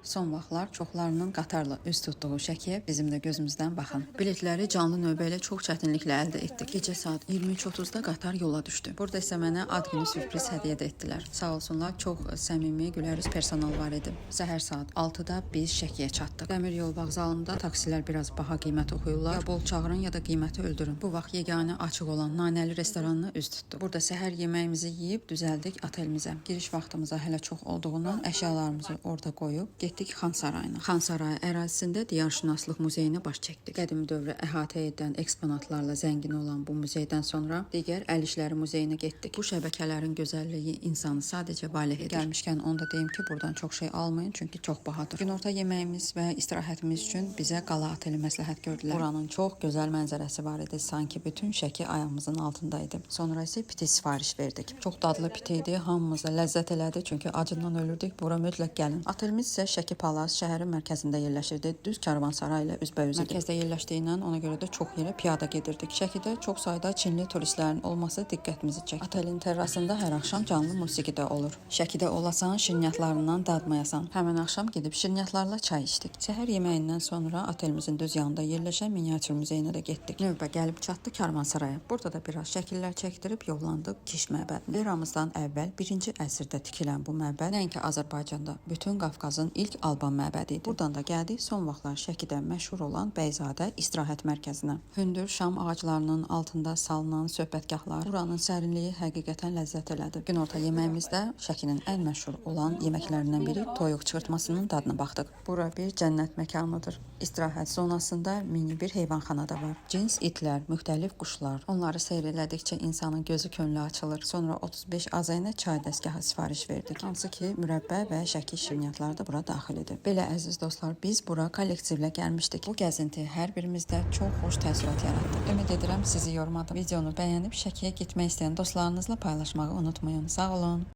Son vaxtlar çoxlarının qatarla üz tutduğu Şəkiyə bizim də gözümüzdən baxın. Biletləri canlı növbə ilə çox çətinliklə əldə etdik. Gecə saat 23:30-da qatar yola düşdü. Burada isə mənə ad günü sürpriz hədiyyə də etdilər. Sağ olsunlar, çox səmimi, gülərüz personal var idi. Səhər saat 6-da biz Şəkiyə çatdıq. Dəmir yol vağzalında taksilər biraz baha qiymət oxuyurlar. Ya bol çağırın, ya da qiyməti öldürün. Bu vaxt yeganə açıq olan Nanəli restoranına üz tutduq. Burada səhər yeməyimizi yeyib düzəldik otelimizə. Giriş vaxtımıza hələ çox olduğundan əşyalarımızı orada qoyub getdik Xan Sarayına. Xan Sarayı ərazisində Diyarşünaslıq muzeyinə baş çəkdik. Qədim dövrü əhatə edən eksponatlarla zəngin olan bu muzeydən sonra digər əl işləri muzeyinə getdik. Bu şəbəkələrin gözəlliyi insanı sadəcə valeh edir. Gəlmişkən onu da deyim ki, buradan çox şey almayın, çünki çox bahadır. Günorta yeməyimiz və istirahətimiz üçün bizə Qala oteli məsləhət gördülər. Buranın çox gözəl mənzərəsi var idi. Sanki bütün Şəki ayağımızın altında idi. Sonra isə piti sifariş verdik. Çox dadlı piti idi. Hamımıza ləzzət elədi, çünki acından ölürdük. Bura mütləq gəlin. Otelimiz isə Şəki Palas şəhərin mərkəzində yerləşirdi. Düz Karvansaray ilə üzbəüz idi. Mərkəzdə yerləşdiyindən ona görə də çox yerə piyada gedirdik. Şəkidə çox sayda çinli turistlərin olması diqqətimizi çəkdi. Otelin terrasında hər axşam canlı musiqi də olur. Şəkidə olasan, şirniyyatlarından dadmayasan. Həmin axşam gedib şirniyyatlarla çay içdik. Səhər yeməyindən sonra otelimizin düz yanında yerləşən miniatür muzeyinə də getdik. Növbə gəlib çatdı Karvansaraya. Burada da biraz şəkillər çəkdirib yollandıq Kiş məbədinə. Eramızdan əvvəl 1-ci əsrdə tikilən bu məbəd nəinki Azərbaycanda, bütün Qafqazın ilk Alban məbədi idi. Buradan da gəldik son vaxtlar Şəkidə məşhur olan Bəyzadə istirahət mərkəzinə. Hündür şam ağaclarının altında salınan söhbətgahlar, buranın sərinliyi həqiqətən ləzzət elədi. Günorta yeməyimizdə Şəkinin ən məşhur olan yeməklərindən biri toyuq çığırtmasının dadına baxdıq. Bura bir cənnət məkanıdır. İstirahət zonasında mini bir heyvanxana da var. Cins itlər, müxtəlif quşlar. Onları seyr elədikcə insanın gözü könlü açılır. Sonra 35 AZN çay dəstgahı sifariş verdik. Hansı ki, mürəbbə və Şəki şirniyyatları da bura daxil idi. Belə əziz dostlar, biz bura kollektivlə gəlmişdik. Bu gəzinti hər birimizdə çox xoş təəssürat yaratdı. Ümid edirəm sizi yormadım. Videonu bəyənib Şəkiyə getmək istəyən dostlarınızla paylaşmağı unutmayın. Sağ olun.